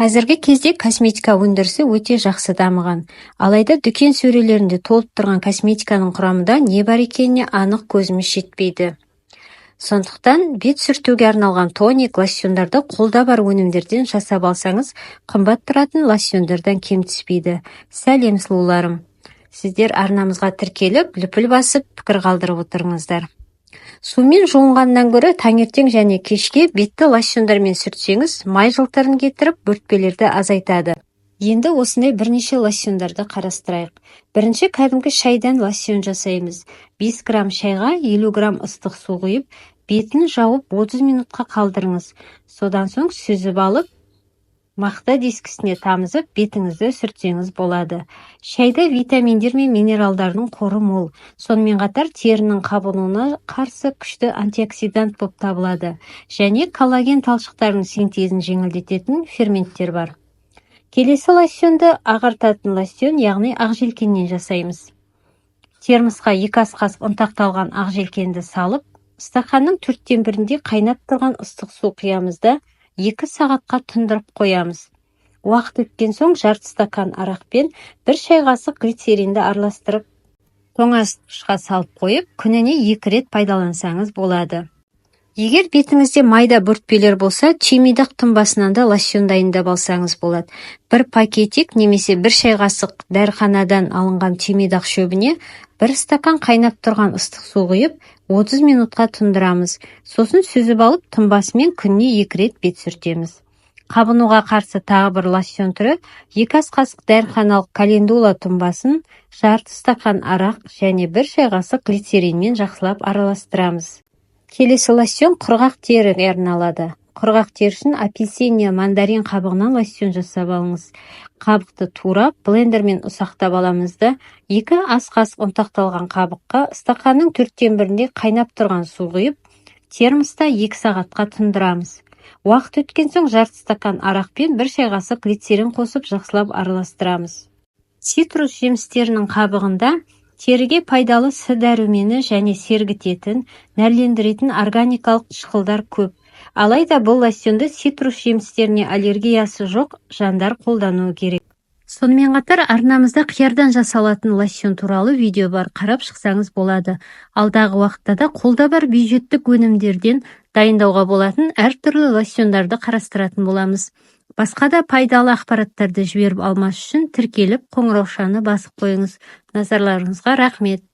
Қазіргі кезде косметика өндірісі өте жақсы дамыған. Алайда дүкен сөрелерінде толып тұрған косметиканың құрамында не бар екеніне анық көзіміз жетпейді. Сондықтан бет сүртуге арналған тоник, лосьондарды қолда бар өнімдерден жасап алсаңыз, қымбат тұратын лосьондардан кем түспейді. Сәлем, сұлуларым! Сіздер арнамызға тіркеліп, лүпіл басып, пікір қалдырып отырыңыздар. Сумен жуынғаннан гөрі таңертең және кешке бетті лосьондармен сүртсеңіз, май жылтырын кетіріп, бөртпелерді азайтады. Енді осындай бірнеше лосьондарды қарастырайық. Бірінші кәдімгі шайдан лосьон жасаймыз. 5 грамм шайға 50 грамм ыстық су құйып, бетін жауып 30 минутқа қалдырыңыз. Содан соң сүзіп алып, мақта дискісіне тамызып, бетіңізді сүртсеңіз болады. Шайда витаминдер мен минералдардың қоры мол. Сонымен қатар терінің қабынуына қарсы күшті антиоксидант болып табылады және коллаген талшықтарының синтезін жеңілдететін ферменттер бар. Келесі лосьонды ағартатын лосьон, яғни ақ желкеннен жасаймыз. Термосқа 2 ас қасық ұнтақталған ақ желкенді салып, стақанның төрттен бірінде қайнап тұрған ыстық су құямыз да, 2 сағатқа тұндырып қоямыз. Уақыт өткен соң жарты стакан арақ пен 1 шай қасық глицеринді араластырып, тоңазытқышқа салып қойып, күніне 2 рет пайдалансаңыз болады. Егер бетіңізде майда бөртпелер болса, чемидақ тұнбасынан да лосьон дайындап алсаңыз болады. Бір пакетик немесе 1 шай қасық дәріханадан алынған чемидақ шөбіне 1 стакан қайнап тұрған ыстық су құйып, 30 минутқа тұндырамыз. Сосын сүзіп алып, тұнбасымен күніне 2 рет бет сүртеміз. Қабынуға қарсы тағы бір лосьон түрі: 2 ас қасық дәріханалық календула тұнбасын жарты стакан арақ және 1 шай қасық глицеринмен жақсылап араластырамыз. Келесі лосьон құрғақ теріге арналады. Құрғақ тері үшін апельсин не мандарин қабығынан лосьон жасап алыңыз. Қабықты турап, блендермен ұсақтап аламыз да, 2 ас қасық ұнтақталған қабыққа стақанның төрттен бірінде қайнап тұрған су құйып, термоста 2 сағатқа тұндырамыз. Уақыт өткен соң жарты стакан арақ пен 1 шай қасық глицерин қосып, жақсылап араластырамыз. Цитрус жемістерінің қабығында теріге пайдалы С дәрумені және сергітетін, нәрлендіретін органикалық қышқылдар көп. Алайда бұл лосьонды цитрус жемістеріне аллергиясы жоқ жандар қолдануы керек. Сонымен қатар арнамызда қиярдан жасалатын лосьон туралы видео бар, қарап шықсаңыз болады. Алдағы уақытта да қолда бар бюджеттік өнімдерден дайындауға болатын әртүрлі лосьондарды қарастыратын боламыз. Басқа да пайдалы ақпараттарды жіберіп алмас үшін тіркеліп, қоңыраушаны басып қойыңыз. Назарларыңызға рахмет.